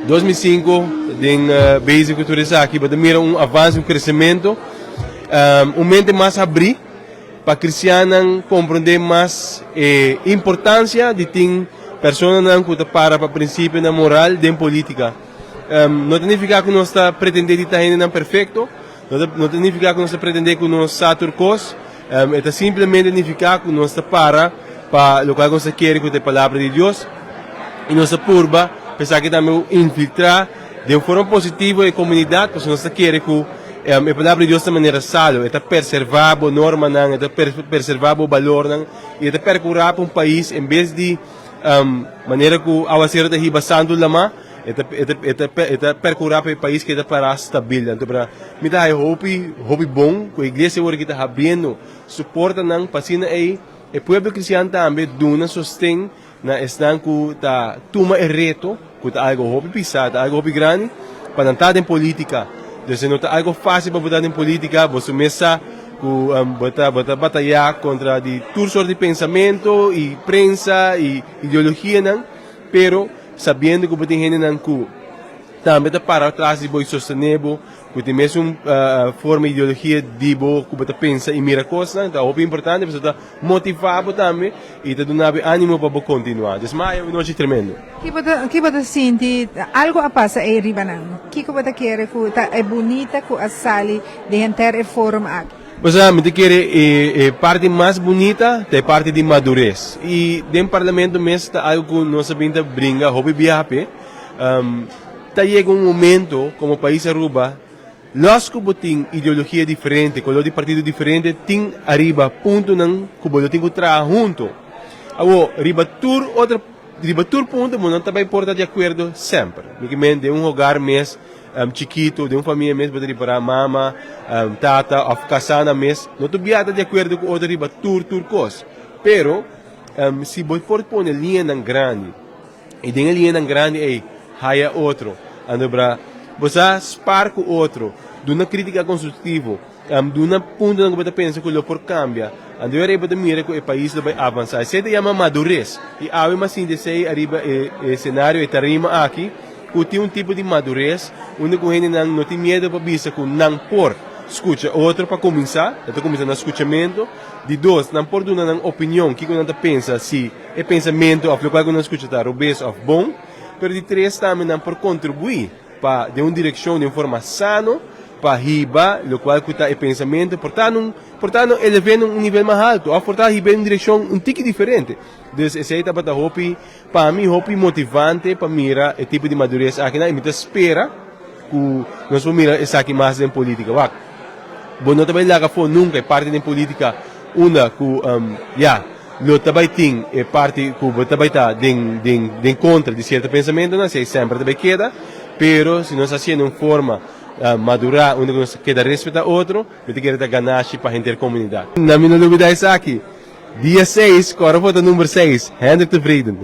2005 den bezig cu tur esaki, bo ta mira un avance, un crecemento, un mente mas habri pa cristiannan comprende mas e importancia di tin personanan cu ta para pa principionan moral den politica. No ta nifica cu nos ta pretende di ta hendenan perfecto, no ta nifica cu nos ta pretende cu nos sa tur cos, e ta simplemente nifica cu nos ta para pa locual cu nos ta kere cu ta e palabra di Dios y nos ta purba pa esaki tambe infiltra den un forma positivo e comunidad, pasobra nos ta kere cu e palabra di Dios ta manera salo, e ta perserva bo normanan, e ta perserva bo balornan y e ta percura pa un pais en bes di manera cu awacero ta hiba santo lama. E ta e ta e ta e ta percura pa e pais keda para stabil. Anto para mi ta haya hopi hopi bon cu e iglesia awor aki ta habriendo su portanan pa asina ey e pueblo cristian tambe duna sosten na esnan cu ta tuma e reto cu ta algo hopi pisa, ta algo hopi grandi pa nan ta den politica. Dus e no ta algo facil pa bo ta den politica, boso mes sa cu bo ta bo ta bataya contra di tur soort di pensamento y prensa y ideologianan, pero sabiendo ku bo tin hendenan ku tambe ta para tras di bo i sostené bo, ku tin mesun forma ideologia di bo ku bo ta pensa i mira kosnan, ta hopi importante pasobra ta motivá bo tambe i ta duna bo e ánimo pa bo kontinuá. Dus maya un nochi tremendo. Ki bo ta ki bo ta sinti algu a pasa ei riba nan? Kiko bo ta kere ku ta e bunita ku a sali di henter e forum aki? Bo sa, mi ta kere e parti mas bunita ta e parti di madures. I den parlamento mes ta algu ku nos a bin ta bringa hopi biaha p'e. Ta yega un momento komo pais Aruba, los ku bo tin ideologia diferente, kolor di partido diferente, tin ariba puntonan ku bo lo tin ku traha hunto. Awor, riba tur otro, riba tur punto bo no ta bai por ta di akuerdo semper. Mi ke men den un hogar mes Chikito, den un famia mes bo ta ripará mama, tata òf kasánan mes no ta bia ta di akuerdo ku otro riba tur tur kos. Pero si bo por pone liñanan grandi i den e liñanan grandi ei haya otro, anto bra bo sa spar ku otro, duna krítika konstruktivo, duna puntonan ku bo ta pensa ku lo por kambia, anto e bo ta mira ku e pais lo bai avansá. Esei ta yama madures i awe mas sinti esei ariba e senario, e tarima aki. Ku tin un tipo di madures unda ku hendenan no tin miedu pa bisa ku nan por skucha otro pa kuminsá, e ta kuminsá na skuchamentu. Di dos, nan por duna nan opinion kiko nan ta pensa si e pensamentu òf lokual ku nan skucha ta robes òf bon. Pero di tres tambe nan por kontribuí pa den un direkshon den un forma sano pa hiba lokual ku ta e pensamentu por ta nun por ta no elev'é na un nivel mas haltu òf por ta hib'é un direkshon un tiki diferente. Dus esei tabata hopi. Pa mi hopi motivante pa mira e tipo di madurez akinan y mi ta spera cu nos por mira esaki mas den politica. Wak, bo no ta bay laga afo nunca e parti den politica unda cu ya, lo ta bay tin e parti cu bo ta bay ta den den den contra di cierto pensamentonan, esey semper ta bay keda, pero si nos haciendo un forma madura unda cu nos ta keda respeta otro, mi ta kere ta ganashi pa henter comunidad. Na mi no lubida esaki. Dia seis, kòrda vota number seis, Hendrik Tevreden.